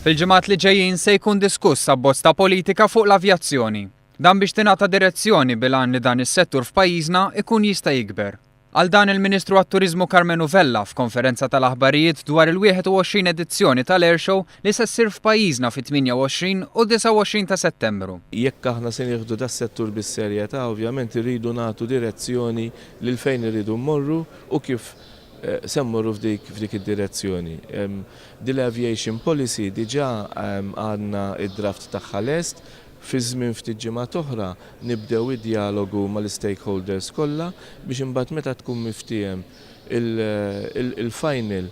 Fil-ġimgħat li ġejjin se jkun diskuss abbozz ta' politika fuq l-avjazzjoni. Dan biex tingħata direzzjoni bil-għan li dan is-settur f'pajjiżna ikun jista' jikber. Qal dan il-Ministru għat-Turiżmu Karmenu Vella f'konferenza tal-aħbarijiet dwar il-21 edizzjoni tal-Airshow li se ssir f'pajjiżna fit-28 u 29 ta' Settembru. Jekk aħna se nieħdu das-settur bis-serjetà, ovvjament irridu nagħtu direzzjoni lil fejn irridu mmorru u kif se mmorru f'dik f'dik id-direzzjoni. Din l-aviation policy diġà għandna d-draft tagħha lest, fi żmien ftit ġimgħat oħra nibdew id-djalogu mal-istakeholders kollha biex imbagħad meta tkun miftiehem il-final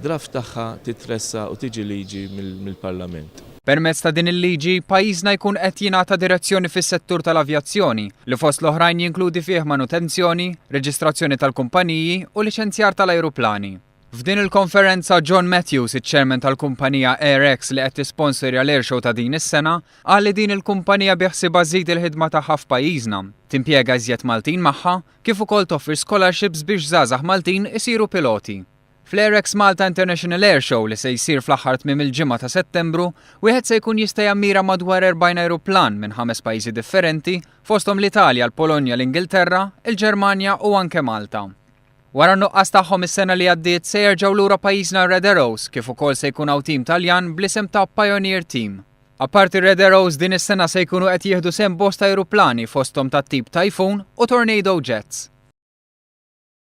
draft tagħha titressaq u tiġi liġi mill-Parlament. Permezz ta' din il-liġi, pajjiżna jkun qed jingħata direzzjoni fis-settur tal-avjazzjoni, li fost l-oħrajn jinkludi fih manutenzjoni, reġistrazzjoni tal-kumpaniji u liċenzjar tal-ajruplani. F'din il-konferenza John Matthews, iċ-Chairman tal-kumpanija AirX li qed tisponsorja l-Airshow ta' din is-sena, qal li din il-kumpanija biħsiebha żżid il-ħidma tagħha f'pajjiżna, timpjega iżjed Maltin magħha, kif ukoll toffri scholarships biex żgħażagħ Maltin isiru piloti. Fl-AirX Malta International Air Show li se jsir fl-aħħar tmiem il-ġimgħa ta' Settembru, wieħed se jkun jista' jammira madwar 40 ajruplan minn ħames pajjiżi differenti, fosthom l-Italja, l-Polonja, l-Ingilterra, il-Ġermanja u anke Malta. Wara n-nuqqas tagħhom is-sena li għaddiet se jerġgħu lura pajjiżna r-Red Arrows kif ukoll se jkun hawn tim Taljan bl-isem ta' Pioneer Team. Apparti r-Red Arrows din is-sena se jkunu qed jieħdu sehem bosta ajruplani fosthom tat-tip Typhoon u Tornado Jets.